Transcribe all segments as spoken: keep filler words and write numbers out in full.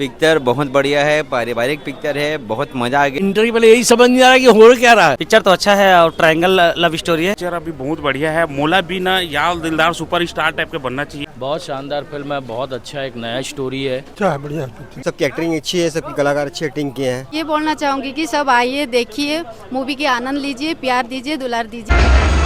Picture बहुत बढ़िया है, पारिवारिक पिक्चर है, बहुत मजा आ गया। इंटरव्यू पहले यही समझ नहीं आ रहा कि हो क्या रहा है। पिक्चर तो अच्छा है और ट्रायंगल लव स्टोरी है। पिक्चर अभी बहुत बढ़िया है। मोला भी ना यार दिलदार सुपरस्टार टाइप के बनना चाहिए। बहुत शानदार फिल्म है, बहुत अच्छा एक नया स्टोरी है। अच्छा है, बढ़िया है पिक्चर। सबकी एक्टिंग अच्छी है, सबकी कलाकार अच्छी एक्टिंग किए हैं। ये बोलना चाहूँगी कि सब आइए, देखिए, मूवी के आनंद लीजिए, प्यार दीजिए, दुलार दीजिए।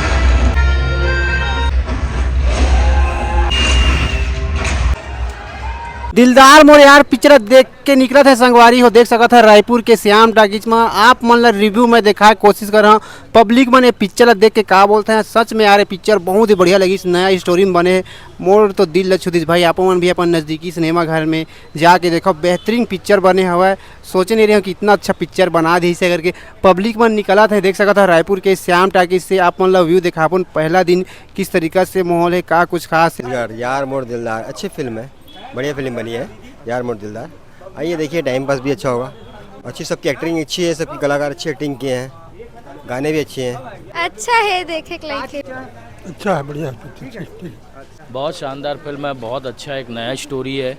दिलदार मोर यार पिक्चर देख के निकलत हे संगवारी हो, देख सकत हे रायपुर के श्याम टाकीज में। आप मन ला रिव्यू में देखाए कोशिश कर रहा हूँ, पब्लिक मन ये पिक्चर ला देख के का बोलते हैं। सच में यार ये पिक्चर बहुत ही बढ़िया लगिस, नया स्टोरी में बने हे। मोर तो दिल ला छू दिस भाई, आप मन भी अपन नजदीकी सिनेमा घर में जाके देखो, बेहतरीन पिक्चर बने हवय। सोचे नहीं रहे हो कि इतना अच्छा पिक्चर बना दे इसे करके। पब्लिक मन निकलत हे, देख सकत हे रायपुर के श्याम टाकीज से। आप मन ला व्यू देखाबो पहला दिन किस तरीका से माहौल है, का कुछ खास है। यार, यार मोर दिलदार अच्छी फिल्म है, बढ़िया फिल्म बनी है यार मोर दिलदार। आइए देखिए, टाइम पास भी अच्छा होगा। अच्छी सबकी एक्टिंग अच्छी है, सबकी कलाकार अच्छी एक्टिंग किए हैं, गाने भी अच्छे हैं। अच्छा है, देखे के लायक है। अच्छा है, बढ़िया है पिक्चर, ठीक, ठीक। बहुत शानदार फिल्म है, बहुत अच्छा एक नया स्टोरी है,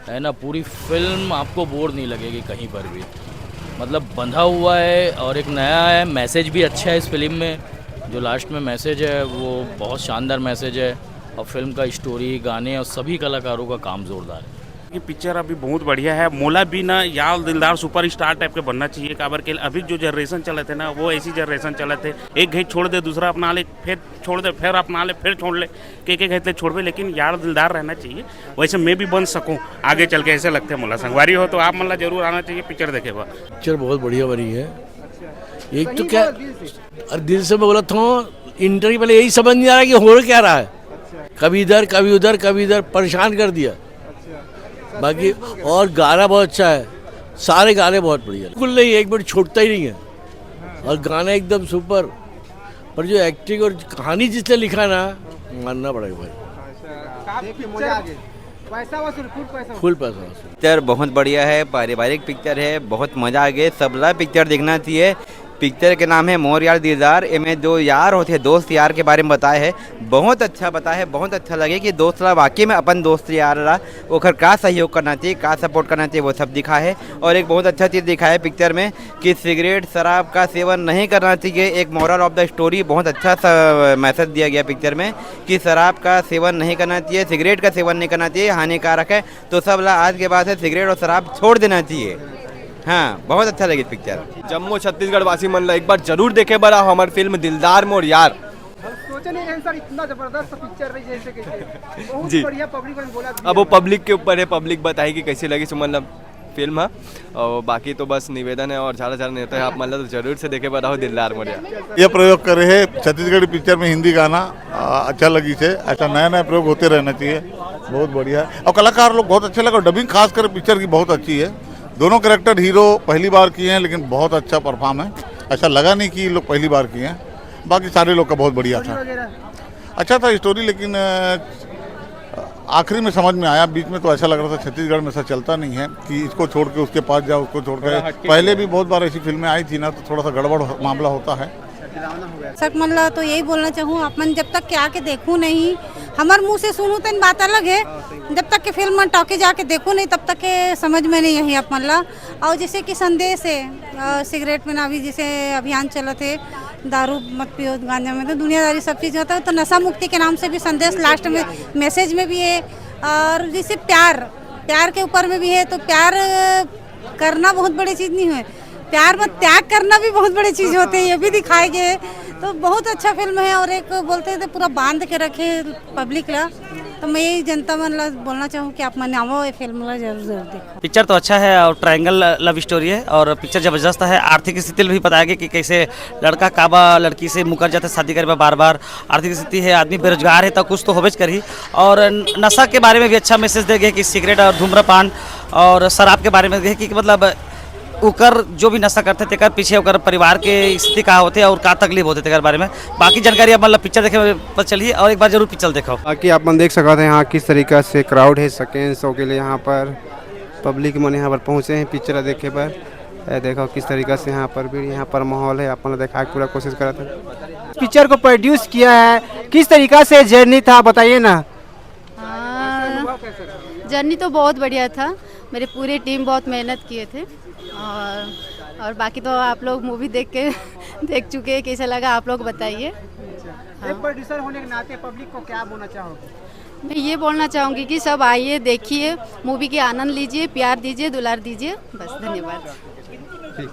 है ना। पूरी फिल्म आपको बोर नहीं लगेगी कहीं पर भी, मतलब बंधा हुआ है और एक नया है, मैसेज भी अच्छा है इस फिल्म में। जो लास्ट में मैसेज है वो बहुत शानदार मैसेज है, और फिल्म का स्टोरी, गाने और सभी कलाकारों का काम जोरदार है। ये पिक्चर अभी बहुत बढ़िया है। मोला भी ना यार दिलदार सुपरस्टार टाइप के बनना चाहिए, काबर के अभी जो जनरेशन चलत है ना, वो ऐसी जनरेशन चलत है, एक घई छोड़ दे, दूसरा अपना ले, फिर छोड़ दे, फिर अपना ले, फिर छोड़ ले, के के घई ले छोड़बे, लेकिन यार दिलदार रहना चाहिए। वैसे मैं भी बन सकूं आगे चल के, ऐसे लगते हैं। मोला संगवारी हो तो आप मन ला जरूर आना चाहिए पिक्चर देखे बर। पिक्चर बहुत बढ़िया बनी है। एक तो क्या, और दिल से मैं बोला था, इंटरव्यू पहले यही समझ नहीं आ रहा कि हो क्या रहा है। कभी इधर, कभी उधर, कभी इधर, परेशान कर दिया। बाकी और गाना बहुत अच्छा है, सारे गाने बहुत बढ़िया, बिल्कुल नहीं, एक मिनट छूटता ही नहीं है। और गाना एकदम सुपर, पर जो एक्टिंग और कहानी जिसने लिखा ना, मानना पड़ेगा भाई। पैसा वसूल, फुल पैसा वसूल। फुल पैसा वसूल। पिक्चर बहुत बढ़िया है, पारिवारिक पिक्चर है, बहुत मजा आ गया। सबला पिक्चर देखना चाहिए। पिक्चर के नाम है मोर यार दिलदार। एमे जो यार होते हैं, दोस्त यार के बारे में बताए है, बहुत अच्छा बताए है, बहुत अच्छा लगे कि दोस्त ला वाकई में अपन दोस्त यार ला ओकर का सहयोग करना चाहिए, का सपोर्ट करना चाहिए, वो सब दिखा है। और एक बहुत अच्छा चीज़ दिखा है पिक्चर में कि सिगरेट शराब का सेवन नहीं करना चाहिए। एक moral of the story, बहुत अच्छा सा मैसेज दिया गया पिक्चर में कि शराब का सेवन नहीं करना चाहिए, सिगरेट का सेवन नहीं करना चाहिए, हानिकारक है। तो सब ला आज के बाद से सिगरेट और शराब छोड़ देना चाहिए। हाँ, बहुत अच्छा लगी पिक्चर। जम्मू छत्तीसगढ़ वासी मन ला एक बार जरूर देखे बर आओ हमर फिल्म दिलदार मोर यार। सोचे नहीं रहे सर, इतना जबरदस्त पिक्चर रही जैसे कैसे। बहुत जी। बढ़िया, पब्लिक ने बोला भी अब वो है। पब्लिक के ऊपर है, पब्लिक बताएगी कैसे लगी, मतलब फिल्म है। और बाकी तो बस निवेदन है और ज़्यादा ज़्यादा नहीं होता है, आप मतलब तो जरूर से देखे बताओ दिलदार मोर यार। ये प्रयोग करे है छत्तीसगढ़ी पिक्चर में हिंदी गाना, आ, अच्छा लगी से। ऐसा नया नया प्रयोग होते रहना चाहिए, बहुत बढ़िया है। और कलाकार लोग बहुत अच्छे लगे, डबिंग खास कर पिक्चर की बहुत अच्छी है। दोनों कैरेक्टर हीरो पहली बार किए हैं, लेकिन बहुत अच्छा परफॉर्म है। ऐसा लगा नहीं कि ये लोग पहली बार किए हैं, बाकी सारे लोग का बहुत बढ़िया था। अच्छा था स्टोरी, लेकिन अ, आखिरी में समझ में आया, बीच में तो ऐसा लग रहा था छत्तीसगढ़ में ऐसा चलता नहीं है कि इसको छोड़ के उसके पास जाओ, उसको छोड़ के। पहले भी बहुत बार ऐसी फिल्में आई थी ना, तो थोड़ा सा गड़बड़ हो- मामला होता है। दर्शक मन ला तो यही बोलना चाहूँ, आप मन जब तक के आके देखू नहीं, हमर मुंह से सुनू तेन बात अलग है, जब तक के फिल्म मन टॉकीज आके देखू नहीं, तब तक के समझ में नहीं आई आप मन ला। और जैसे कि संदेश है, अ, सिगरेट में ना, अभी जैसे अभियान चलत है, दारू मत पियो, गांजा में तो दुनियादारी सब चीज़ होता है, तो नशा मुक्ति के नाम से भी संदेश लास्ट में, मैसेज में भी है। और जैसे प्यार, प्यार के ऊपर में भी है, तो प्यार करना बहुत बड़ी चीज़ नहीं है, प्यार में त्याग करना भी बहुत बड़ी चीज़ होती है, ये भी दिखाए गए। तो बहुत अच्छा फिल्म है। और एक बोलते हैं तो पूरा बांध के रखे पब्लिक ला, तो मैं यही जनता मन ला बोलना चाहूँ कि आप मन आवो, ये फिल्म ला जरूर जरूर देखो। पिक्चर तो अच्छा है और ट्रायंगल लव स्टोरी है और पिक्चर जबरदस्त है। आर्थिक स्थिति भी बताया गया कि कैसे लड़का काबा लड़की से मुकर जाता है शादी करे बर बार बार। आर्थिक स्थिति है, आदमी बेरोजगार है तो कुछ तो होबेच करही। और नशा के बारे में भी अच्छा मैसेज दे गया कि सिगरेट और धूम्रपान और शराब के बारे में दे कि मतलब ओकर जो भी नशा करते तेकर पीछे ओकर परिवार के स्थिति का होते और का तकलीफ होते तेकर बारे में। बाकी जानकारी अब मतलब पिक्चर देखे में पता चलही और एक बार जरूर पिक्चर देखो। बाकी आप मन देख सकते हैं यहाँ किस तरीका से क्राउड है सेकेंड शो के लिए। यहाँ पर पब्लिक मन यहाँ पर पहुँचे हैं पिक्चर देखे बर। ये देखो किस तरीका से यहाँ पर भी, यहाँ पर माहौल है, आप मन दिखाए के पूरा कोशिश करत है। पिक्चर को प्रोड्यूस किया है, किस तरीका से जर्नी था बताइए ना। हाँ, जर्नी तो बहुत बढ़िया था। मेरी पूरी टीम बहुत मेहनत किए थे और और बाकी तो आप लोग मूवी देख के देख चुके हैं। कैसा लगा आप लोग बताइए। एक प्रोड्यूसर होने के नाते पब्लिक को क्या बोलना चाहोगे? मैं ये बोलना चाहूँगी कि सब आइए, देखिए, मूवी के आनंद लीजिए, प्यार दीजिए, दुलार दीजिए। बस, धन्यवाद। ठीक।